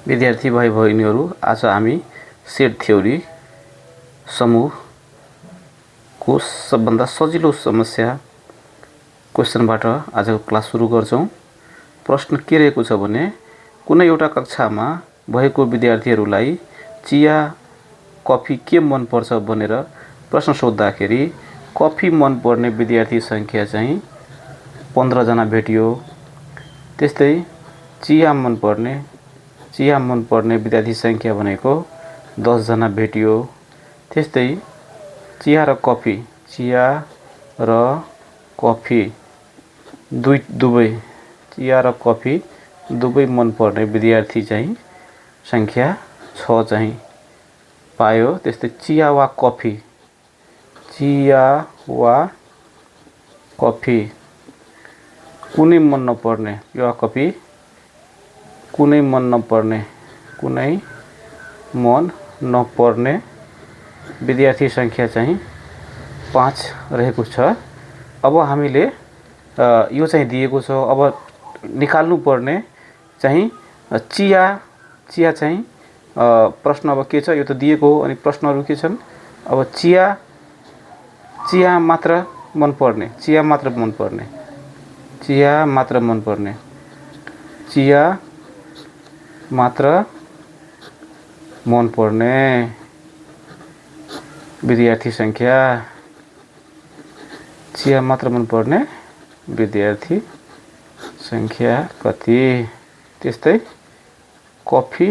विद्यार्थी भाइ बहिनीहरू, आज हामी सेट थ्योरी समूहको सबभन्दा सजिलो समस्या क्वेशनबाट आजको क्लास सुरु गर्छौं। प्रश्न के रहेको छ भने कुनै एउटा कक्षामा भएको विद्यार्थीहरूलाई चिया कफी के मन पर्छ भनेर प्रश्न सोध्दाखेरि कफी मन पर्ने विद्यार्थी संख्या चाहिँ 15 जना भेटियो। त्यस्तै चिया मन पर्ने विद्यार्थी संख्या भनेको 10 जना भेटियो। त्यस्तै चिया र कफी दुवै मन पर्ने विद्यार्थी चाहिँ संख्या 6 चाहिँ पायो। त्यस्तै चिया वा कफी कुनै मन नपर्ने विद्यार्थी संख्या चाहिँ 5 रहेको छ। अब हामीले यो चाहिँ दिएको छ। अब निकाल्नु पर्ने चाहिँ चिया चाहिँ प्रश्न अब के छ यो त दिएको हो। अनि प्रश्नहरू के छन्? अब चिया मात्र मन पर्ने विद्यार्थी संख्या कति? त्यस्तै कफी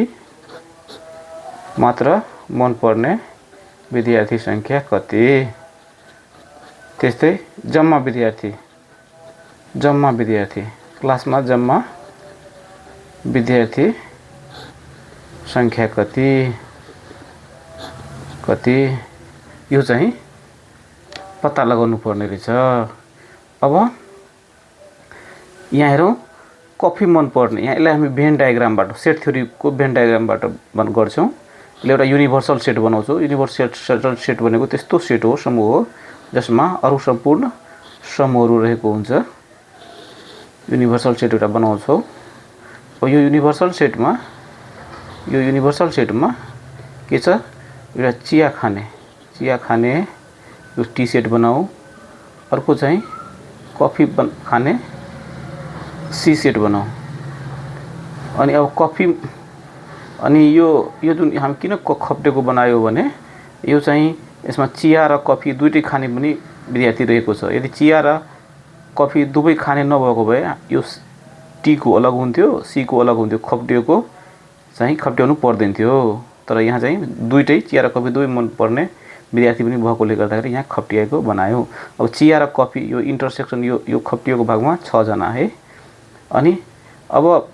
मात्र मन पर्ने विद्यार्थी संख्या कति? त्यस्तै जम्मा विद्यार्थी क्लासमा जम्मा विद्यार्थी संख्या कति यो चाहिँ पत्ता लगाउनु पर्ने रहेछ। अब यहाँ हेरौँ, कफी मन पर्ने, यहाँ यसलाई हामी भेन डायग्रामबाट सेट थ्योरीको भेन डायग्रामबाट गर्छौँ। यसले एउटा युनिभर्सल सेट बनाउँछौँ। युनिभर्सल सेट भनेको त्यस्तो सेट हो, समूह हो जसमा अरू सम्पूर्ण समूहहरू रहेको हुन्छ। युनिभर्सल सेट एउटा बनाउँछौँ। अब यो युनिभर्सल सेटमा के छ? एउटा चिया खाने यो टी सेट बनाऊ। अर्को चाहिँ कफी खाने सी सेट बनाऊ। अनि अब कफी अनि यो जुन हामी किन खप्टेको बनायो भने यो चाहिँ यसमा चिया र कफी दुईटै खाने पनि विद्यार्थी रहेको छ। यदि चिया र कफी दुवै खाने नभएको भए यो टी को अलग हुन्थ्यो, सी को अलग हुन्थ्यो, खप्ट्याउनु पर्दैन थियो। तर यहाँ चाहिँ दुईटै चिया र कफी दुवै मन पर्ने विद्यार्थी पनि भएकोले गर्दाखेरि यहाँ खप्टिएको बनायो। अब चिया र कफी यो इन्टरसेक्सन यो खप्टिएको भागमा 6 जना है। अनि अब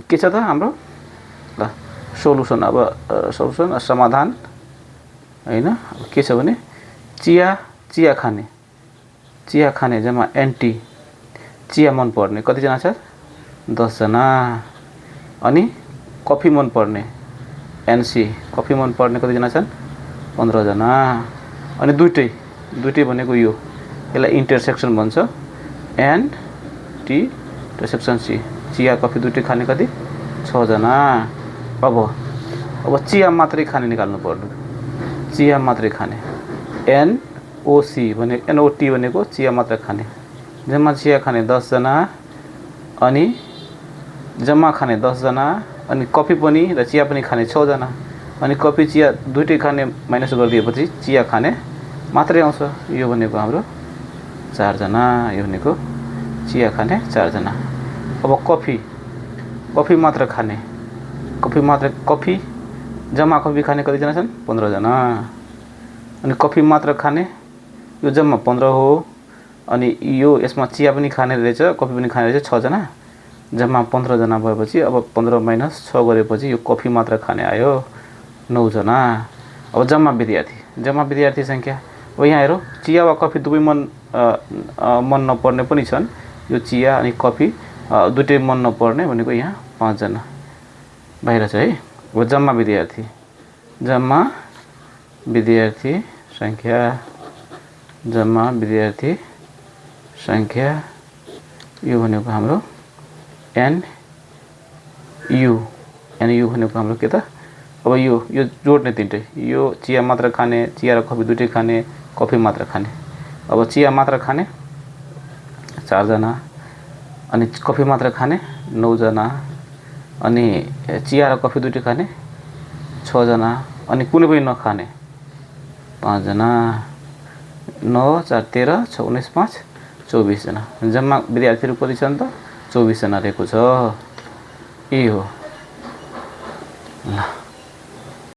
के छ त हाम्रो सोलुसन? अब समाधान हैन। के छ भने चिया खाने जम्मा एन्टी चिया मन पर्ने कति जना छ? 10 जना। अनि कफी मन पर्ने एनसी कफी मन पर्ने कति जना छन्? 15 जना। अनि दुईटै भनेको यसलाई इन्टरसेक्सन भन्छ, एन टी इन्टरसेक्सन सी। चिया कफी दुईटै खाने कति? 6 जना। अब चिया मात्रै खाने निकाल्नु पर्यो। चिया मात्रै खाने एनओटी भनेको चिया मात्र खाने। जम्मा चिया खाने 10 जना अनि जम्मा खाने 10 जना। अनि कफी पनि र चिया पनि खाने 6 जना। अनि कफी चिया दुईटै खाने माइनस गरिदिएपछि चिया खाने मात्रै आउँछ। यो भनेको हाम्रो 4 जना। यो भनेको चिया खाने 4 जना। अब कफी मात्र खाने जम्मा कफी खाने कति जना छन्? 15 जना। अनि कफी मात्र खाने यो जम्मा 15 हो। अनि यसमा चिया पनि खाने रहेछ, कफी पनि खाने रहेछ 6 जना। जम्मा 15 जना भएपछि अब 15 माइनस 6 गरेपछि यो कफी मात्र खाने आयो 9 जना। अब जम्मा विद्यार्थी संख्या अब यहाँ हेरौँ, चिया वा कफी दुवै मन नपर्ने पनि छन्। यो चिया अनि कफी दुईटै मन नपर्ने भनेको यहाँ 5 जना बाहिर छ है। अब जम्मा विद्यार्थी संख्या यो भनेको हाम्रो एनयू यानी यो भनेको हाम्रो के त अब यो जोड्ने तीनटै यो चिया मात्र खाने चिया र कफी दुइटै खाने कफी मात्र खाने अब चिया मात्र खाने 4 जना अनि कफी मात्र खाने 9 जना अनि चिया र कफी दुइटै खाने 6 जना अनि कुनै पनि नखाने 5 जना 9 4 13 6 19 5 24 जना जम्मा विद्यार्थीहरु कति छन् त 24 जना रहेको छ। यही हो ल।